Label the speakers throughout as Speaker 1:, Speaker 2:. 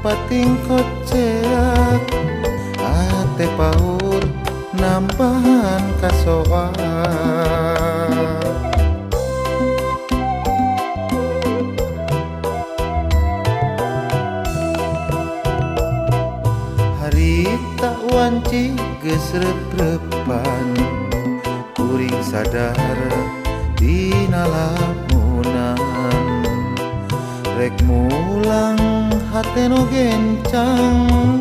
Speaker 1: pating koceak ate paur nambahan kasoak. Harita wanci geus rep-repan kuring sadar dina lamunan rek mulang hate nu gencang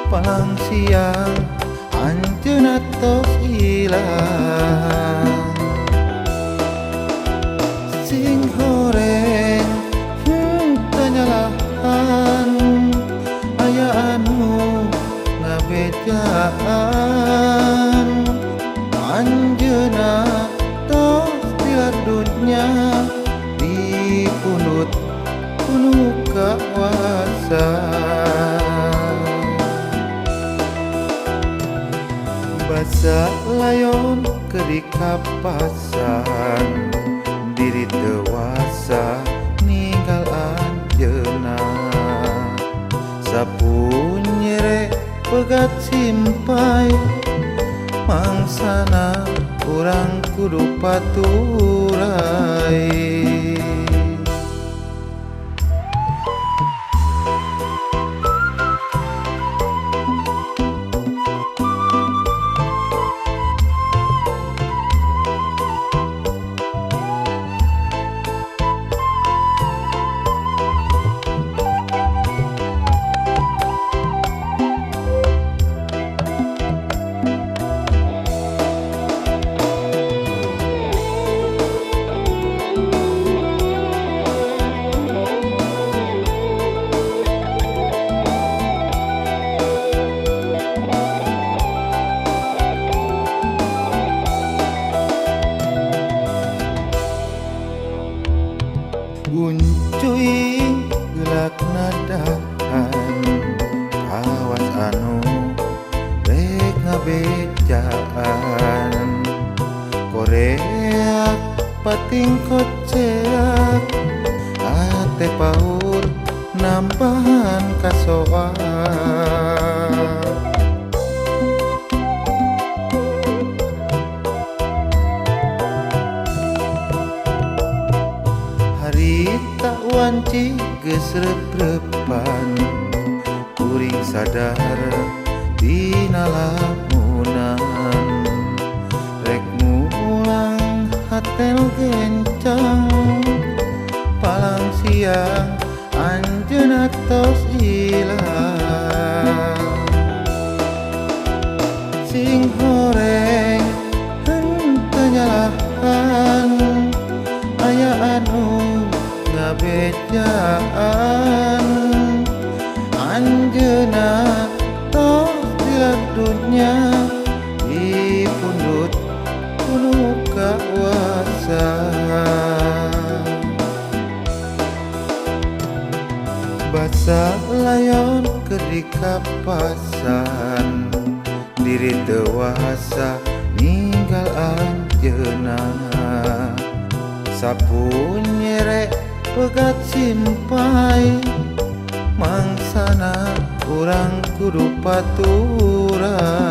Speaker 1: palang siang anjeunna tos ilang. Sing horeng teu nyalahan aya anu ngabejaan anjeunna tos tilar dunya dipundhut ku nu kawasa. Basa layon keur dikapasan diri dewasa ninggal anjeunna sapu nyere pegat simpai mangsana urang kudu paturai. Guncuy geulak nadahan kawas anu rek ngabejaan koreak pating koceak ate paur nambahan kasoak. Harita wanci geus rep-repan kuring sadar dina lamunan rek mulang hate nu gencang palang siang anjeunna tos ilang. Sing horeng henteu nyalahan aya anu ngabejaan anjeunna tos tilar dunya dipundhut ku nu kawasa. Basa layon keur dikapasan diri dewasa ninggal anjeunna sapu nyere pegat simpai mangsana urang kudu paturai.